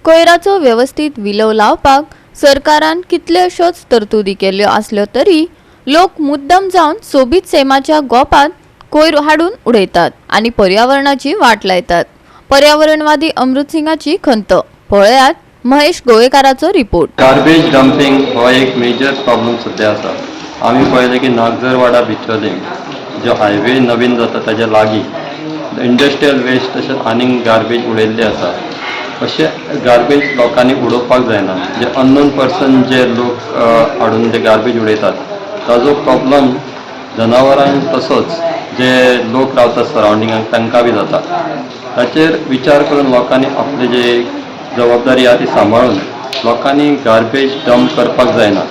कोयराचो वेवस्थीत विलो लावपाक सरकारान कितल्योश्योच तरतुदी केल्ल्यो आसल्यो तरी लोक मुद्दम जावन सोबीत सैमाच्या गोपांत कोयर हाडून उडयतात आनी पर्यावरणाची वाट लायतात. पर्यावरणवादी अमृत सिंगाची खंत. पळयात महेश गोवेकाराचो रिपोर्ट. गार्बेज डम्पिंग हो एक मेजर प्रॉब्लम सद्या आसा. आमी पळयलें की नागझरवाडा भितरले जो हायवे नवीन जाता ताज्या लागीं इंडस्ट्रियल वेस्ट तशेंच आनीक गार्बेज उडयल्ले आसा. अशें गार्बेज लोकांनी उडोवपाक जायना. जे अननोन पर्सन जे लोक हाडून जे गार्बेज उडयतात ताजो प्रॉब्लम जनावरांक तसोच जे लोक रावतात सरावंडिंगाक तांकां बी जाता. ताचेर विचार करून लोकांनी आपली जे जबाबदारी आहा ती सांबाळून लोकांनी गार्बेज डंप करपाक जायना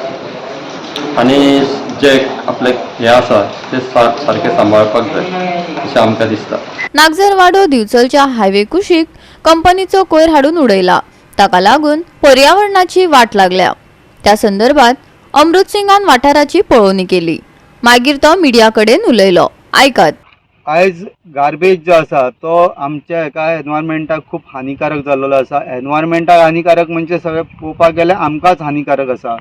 आनी जे आपले हें आसा ते सारकें सांबाळपाक जाय अशें आमकां दिसता. नागझरवाडो दिवचलच्या हायवे कुशीक कंपनीचो कोयर हाडून उडयला. ताका लागून पर्यावरणाची वाट लागल्या. त्या संदर्भात अमृत सिंगान वाठाराची पळोवणी केली. मागीर तो मिडिया कडेन उलयलो. आयकात. आयज गार्बेज जो आसा तो आमच्या हेका एनवायरमेंटाक खूब हानिकारक जाल्लेलो आसा. एनवायरमेंटाक हानिकारक म्हणजे सगळें पळोवपाक गेल्यार आमकांच हानिकारक आसा.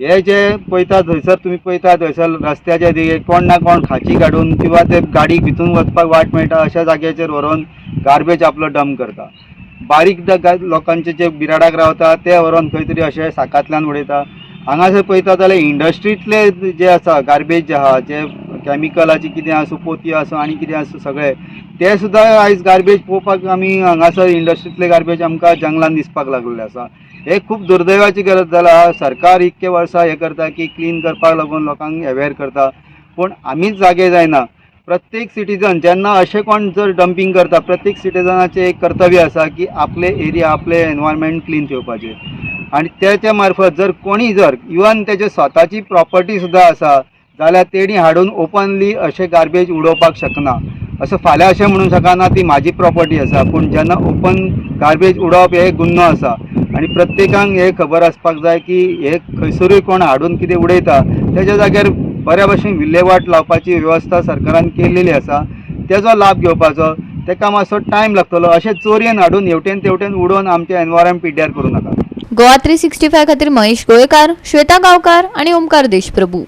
हे जे पळयता थंयसर, तुमी पळयता थंयसर रस्त्याच्या देगेक कोण ना कोण खाची काडून किंवा ते गाडीक भितून वचपाक वाट मेळटा अशा जाग्याचेर व्हरोन गार्बेज आपलो डंप करता. बारीक लोकांचे जे बिराडाक रावता ते व्हरोन खंय तरी अशे साकांतल्यान उडयता. हांगासर पळयता जाल्यार इंडस्ट्रींतले जे आसा गार्बेज जे आहा, जे कॅमिकलाची कितें आसूं, पोती आसूं आनी कितें आसूं सगळें ते सुद्दां आयज गार्बेज पळोवपाक आमी हांगासर इंडस्ट्रींतले गार्बेज आमकां जंगलान दिसपाक लागलेले आसा. हे खूब दुर्दैवाची गरज जाला. सरकार इतके वर्सां हें करता की क्लीन करपाक लागून लोकांक अवेर करता, पूण आमीच जागे जायना. प्रत्येक सिटीजन जेन्ना अशें कोण जर डंपींग करता, प्रत्येक सिटीजनाचें एक कर्तव्य आसा की आपले एरिया, आपले एनवायरमेंट क्लीन ठेवपाचें. आनी त्याच्या मार्फत जर कोणी जर इवन तेजे स्वताची प्रॉपर्टी सुद्दां आसा जाल्यार तेणी हाडून ओपनली अशें गार्बेज उडोवपाक शकना. असो फाल्यां अशें म्हणूंक शकना ती म्हाजी प्रॉपर्टी आसा, पूण जेन्ना ओपन गार्बेज उडोवप हे गुन्नो आसा. आनी प्रत्येकांक हें खबर आसपाक जाय की हे खंयसरूय कोण हाडून कितें उडयता तेज्या जाग्यार बऱ्या भशेन विल्हेवाट लावपाची वेवस्था सरकारान केल्लेली आसा, तेजो लाभ घेवपाचो. तेका मातसो टायम लागतलो. अशें चोरयेन हाडून हेवटेन तेवटेन उडोवन आमचें एनवायरमेंट पिड्ड्यार करूं नाका. गोवा 365 खातीर महेश गोवेकार, श्वेता गांवकार आणि ओमकार देशप्रभू.